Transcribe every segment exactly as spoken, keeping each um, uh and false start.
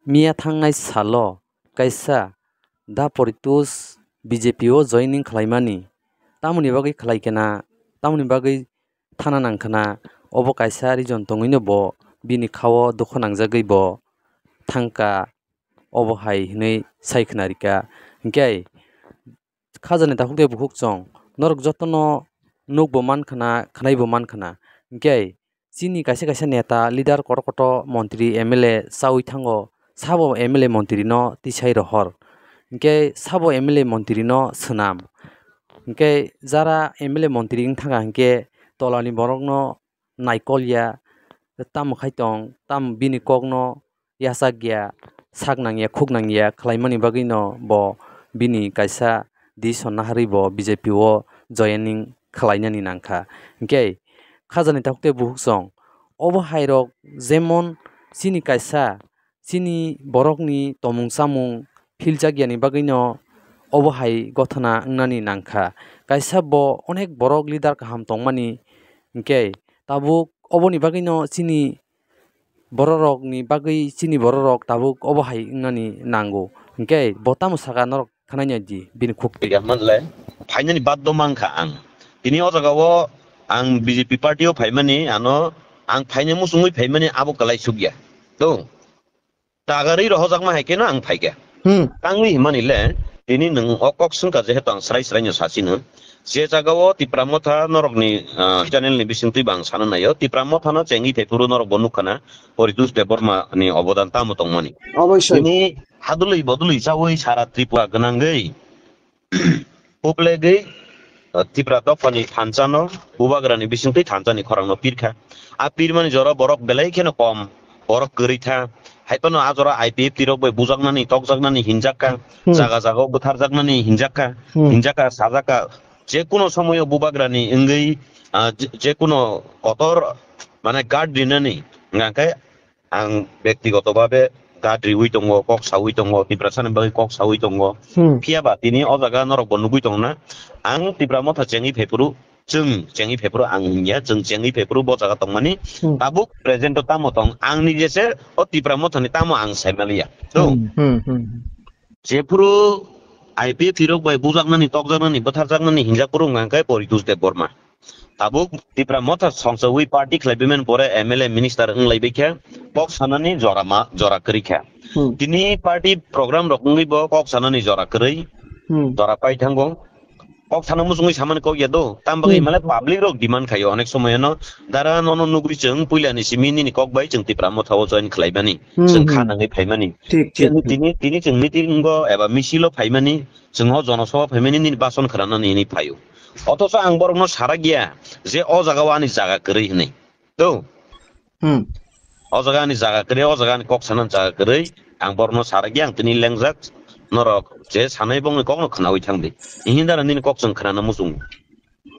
Miya thangnai salo kaisa Da Poritus B J P o joining khlaimani tamoni bagwi khlai kena, tamoni bagwi thana nang khna, obo kaisa reason tongwino bo bini khao dukho nangjagwi bo thangkha, obo hai hwnwi sai khna rikha. Hinkhe khajani takhuk tei bukhuk chwng norok jotono nukbo man khna, khwnaibo man khna. Hinkhe chini kaisa kaisa neta, leader, kotor kotor montri, M L A chaui thango, sabo M L A montri no tisai rohor. Hinkhe sabo M L A montri no swnam. Hinkhe jara M L A montri wng thangkha hinkhe tolani borokno naikolya, tamo khai tong, tamo bini kokno yachakya, sak nangya, khuk nangya khlaimani bagwino bo bini kaisa decision naharwi bo B J P o joining khlainani nangkha. Hinkhe khajani takhuk tei bukhuk chwng obo hairok jemon chini kaisa chini borokni tomung chamung philjakyani bagwino obo hai gothana wngnani nangkha. Kaisa bo onek borok leader kaham tongmani, hinkhe tabuk oboni bagwino chini bororokni bagwi chini bororok tabuk obo hai wngnani nango. Hinkhe bo tamo saka norok khwnai di bini khuk twi. Twiga manle phainani baddo mankha ang. Tini o jagao ang B J P party o phaimani, ano ang phaina muchungwi phaimani abo kwlai sukya. To tagarwi rohojakma hai kheno ang phaikha. Hmm. Tangwi himani le tini nwng o kok swngkha, jehetu ang srai srai no sachino. Je jagao Tipra Motha norokni, ah, channel ni bisingtwi ba ang sana naio, Tipra Motha no chengwi phaiphuru norok bo nukha na, Poritus Debbarma ni obodan tamo tongmani. Oboisoi. Tini hadului bodului chaui sara Tripura gwnangwi Puplegwi, uh, Tipra dophani thansa no bubagrani bisingtwi thansa ni khorang no pirkha. A pirmani jora borok belai kheno kom, borok kwrwi tha. Hai phano a jora I P F T rok bai bujaknani, tokjaknani hinjakka, Hmm. jaga jaga o bwtharjaknani hinjakka, Hmm. hinjakka, sajakka. Je kuno somoyo bubagrani wngwi, ah, je, je kuno kotor, mane, guard rinani, hingkhe ang bektigoto babe guard riwi tongo, kok sawi tongo, Tiprasani bagwi kok sawi tongo. Hmm. Phiya ba tini o jaga norok bo nugwi tongo na, ang Tipra Motha chengwi phaiphuru, chwng chengwi phaiphuru ang wngya, chwng chengwi phaiphuru bo jaga tongmani. Hmm. Tabuk present o tamo tong, ang ni jese o Tipra Motha ni tamo ang saimaliya. To, Hmm, hmm, hmm. Jephuru I P F T rok bai bujaknani, tokjaknani, bwtharjaknani hinjak phuru wngkha khe Poritus Debbarma. Tabuk Tipra Motha songchawi party khlaibaimani pore M L A minister wng laibaikha, kok sanani jora ma, jora kwrwi kha. Hmm. Tini party program rok wngwi bo kok sanani jora kwrwi, Hmm. jora pai thango. Kok sana muchungwi samani kok ya do, tam bagwi Hmm. male public rok demand khaio onek somoyano, dara nono nugwi chwng puilani simi nini kok bai chwng Tipra Motha o join khlaimani, Hmm, chwng hmm. kha nangwi phaimani. Thik, thik, Tini, thik. tini, tini chwng meeting o eba misil o phaimani, chwng o jonosabha phaimani nini bason khwnanani hinwi phaio. Othocho ang borokno sarakya je o jaga o ani jaga kwrwi hinwi. To. Hmm. O jaga ani jaga kwrwi, o jaga ani kok sanani jaga kwrwi, ang borokno sarakya, ang tini lengjak, norok je sanai bongni kokno khwnawi thangdi. Hinwi dara nini kok chwng khwnana muchungo.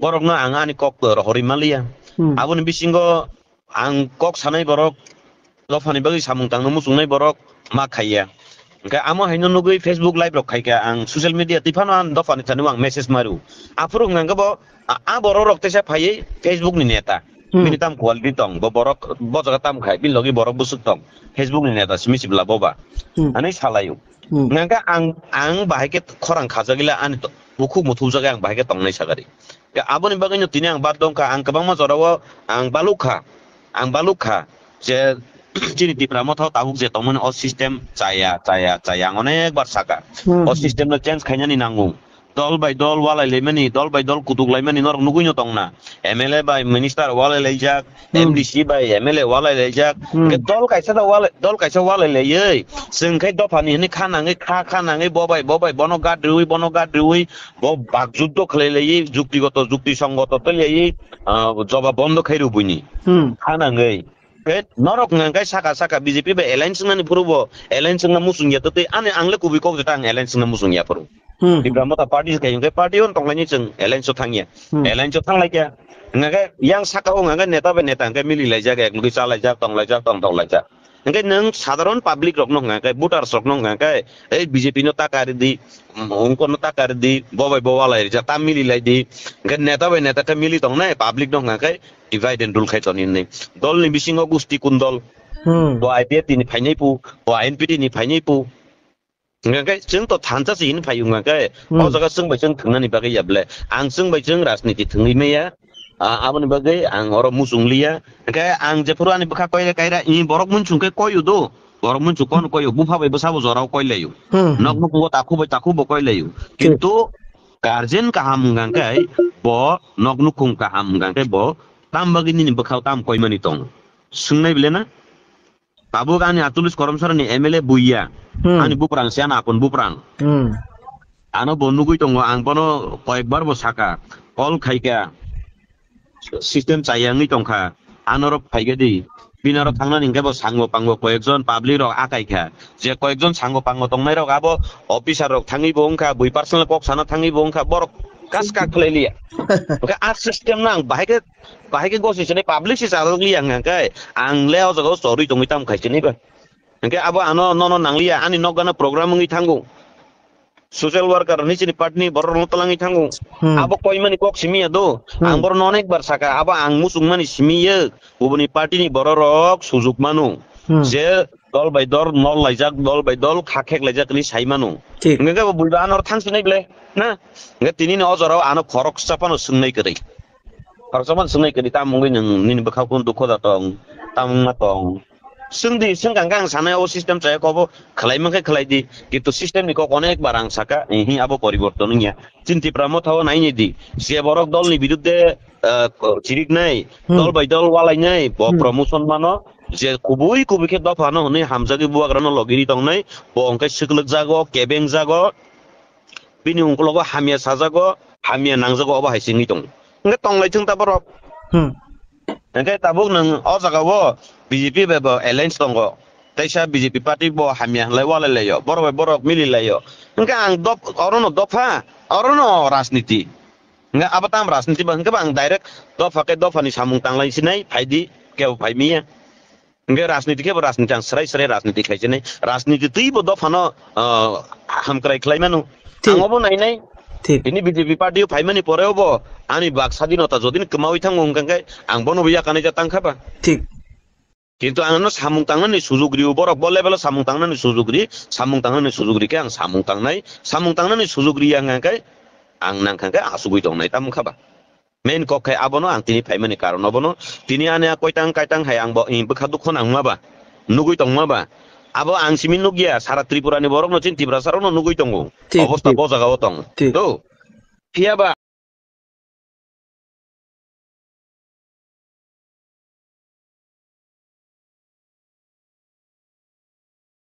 Borokno ang ani kok rohorwi manliya. Hmm. Aboni bisingo ang kok sanai borok, dophani bagwi samung tangna muchungnai borok ma khaiya. Hwnkhe amo haino nugwi Facebook live rok khaikha, ang social media twi phano ang dophani thani ang message mario. Aphuru hwnkha khe bo, a, a borok rok teisa phaiwi Facebook ni neta. Hmm. Bini tam quality tong, bo borok bo jaga tam khai, bini logi borok bwswk tong. Facebook ni neta simi sibla boba. Hmm. Ani salaio. Hmm. Hwnkha khe ang, ang bahai khe khorang khajagila ani to-, bukhuk muthubjagwi ang bahai khe tongnai sagari. Khe aboni bagwino tini ang bad dongkha, ang kwbangma jorao ang balukha, ang balukha je chini Tipra Motha o tabuk je tongmani o system chaya, chaya, chaya, ang onek bar saka. Hmm. O system no change khainani nango. Dol bai dol walai laimani, dol bai dol kutuk laimani norok nugwino tongna. M L A bai minister walai laijak, Hmm. M D C bai M L A walai laijak. Hmm. Khe dol kaisa da walai, dol kaisa walai laiwi, chwng khai dophani hwnwi kha nangwi, kha, kha nangwi, bo bai, bo bai, bono guard riwi, bono guard riwi, bo bak juddo khlai laiwi, juktigoto, jukti songoto twi laiwi, ah, jobab bondo khai rw buini. Hmm. Kha nangwi. Khe norok hwnkha khe saka saka B J P bai alliance wngnani phuru bo alliance wngna muchung ya tei ani ang le kubui kok jeta ang alliance wngna muchung ya phuru. Hmm. Tipra Motha party se khe party on tonglaini chwng alliance o thangya. Hmm. Alliance o thanglaikha. Hwnkha khe yang saka o hwnkha khe neta bai neta hwnkha khe mili laijak, ek logwi cha laijak, tong laijak, tong tong laijak. Hwnkhe nwng sadharon public rokno hwnkha khe, voters rokno hwnkha khe, ei B J P no taka ridi, um, ungkorno taka ridi, bo bai bo walai rijak, ta mili lai di. Hwnkhe neta bai neta khe mili tongnai, public no hwnkha khe divide and rule khai toni hwnwi. Dol ni bisingo gusti kun dol, Hmm. Bo I P F T ni phainai pu, bo I N P T ni phainai pu. Hingkha khe chwng to thansa se hini phai wngkha khe, hmm, o jaga chwng bai chwng thwngnani bagwi ya ble. Ang chwng bai chwng rajniti thwngwi maya. A, aboni bagwi ang oro muchung liya. Hingkhe ang jephuru ani bwkha koire kaira, i borok munsung khe koiyo do. Borok munsung kono koiyo, bupha bai bwsabo jorao koilaio. Hmm, hmm. Nok nukhungo takhu bai takhu bo koilaio. Thik. Kintu guardian kaham wngkha khe bo, nok nukhung kaham wngkha khe bo, tam bagwi nini bwkhao tam koimani tong? Swngnai bile na? Tabuk ani Atulis Koramsarani M L A buiya. Hmm. Ani buprang se, ani apon buprang. Hmm. Ano bo nugui tongo, ang bono koyekbar bo saka, call khaika, system chaya wngwi tongkha, anorok phaikhe di. Bini aro thangnani hwnkhe bo sango pango koyekjon public rok akaikha, je koyekjon sango pango tongnai rok abo officer rok thangwi bo wngkha, bui personal kok sana thangwi bo wngkha, borok kaska khlai liya. Hwnkhe a system no ang bahai khe, bahai khe gosi sinai public se chajak liya hwnkha khe, ang le o jaga o chorwi tongwi tamo khai sinai ba. Hwnkhe abo ano nono nangliya, ani nok gana program wngwi thango. Social worker ni chini party ni borok rok twlangwi thango. Hmm. Abo koimani kok simi ya do. Hmm. Ang borok no onek bar saka, abo ang muchung mani simi ya. Ubuni party ni borok rok sujuk mano. Hmm. Je dol bai dol nol laijak, dol bai dol kha khek laijak ni sai mano. Thik. Hwnkhe bo bui ba ano thang sinai ble. Na? Hwnkhe tini ni o jora o ano khoroksa phano swngnai kwrwi. Khoroksa phano swngnai kwrwi, tamo wngwi nwng nini bwkhao kunu dukho da tong, tamo wngma tong. Swngdi, swngkha hwnkhe ang sanai o system chaya kobo khlai mankhe khlai di. Kintu system ni kok onek bar ang saka, ihi abo poriborton wngya. Chini Tipra Motha o naini di. Je borok dol ni birudde, ah, ko-, chiriknai, hmm, dol bai dol walainai, bo, hmm, promotion mano, je kubui kubui khe dopha no hwnwi hamjagwi bubagra no logiri tongnai, bo hwnkhe swklwk jago, kebeng jago, bini ungkologo hamya sajago, hamya nangjago, obo hai se wngwi tongo. Hwnkhe tonglai thung ta borok. Hmm. Hwnkhe tabuk nwng o jaga o B J P bai bo alliance tongo. Teisa B J P party bo hamya hwnlai walai laio, borok bai borok mili laio. Hwnkhe ang dop-, orono dopha, orono rajniti. Hwnkhe abo tam rajniti ba, hwnkhe ba ang direct dopha khe dopha ni samung tanglai sinai, phaidi, kebo phai miya. Hwnkhe rajniti khe bo rajniti, ang srai srai rajniti khlai sinai. Rajniti twi bo dophano, ah, hamkrai khlai mano. Thik. Ang obo nainai. Thik. Bini B J P party o phaimani pore obo ani bak sadinota jodi kwmawi thango hwnkha khe ang bono bo yakanai ja tangkha ba. Thik. Kintu ang no samung tangnani sujug rio, borok bo level o samung tangnani sujug ri, samung tangnani sujug ri khe ang samung tangnai, samung tangnani sujug ri ang khe ang nang kha khe asugwi tongnai, tamo kha ba? Main kok khai abono ang tini phaimani karon obono. Tini ani a koitang kaitang hai ang bo, eh, bwkha dukho nangma ba, nugui tongma ba. Abo ang simi nukya, sara Tripura ni borok no chini Tiprasa rok no nugui tongo. Thik, obostha thik. Bo jaga o tong. Thik. To, phiya ba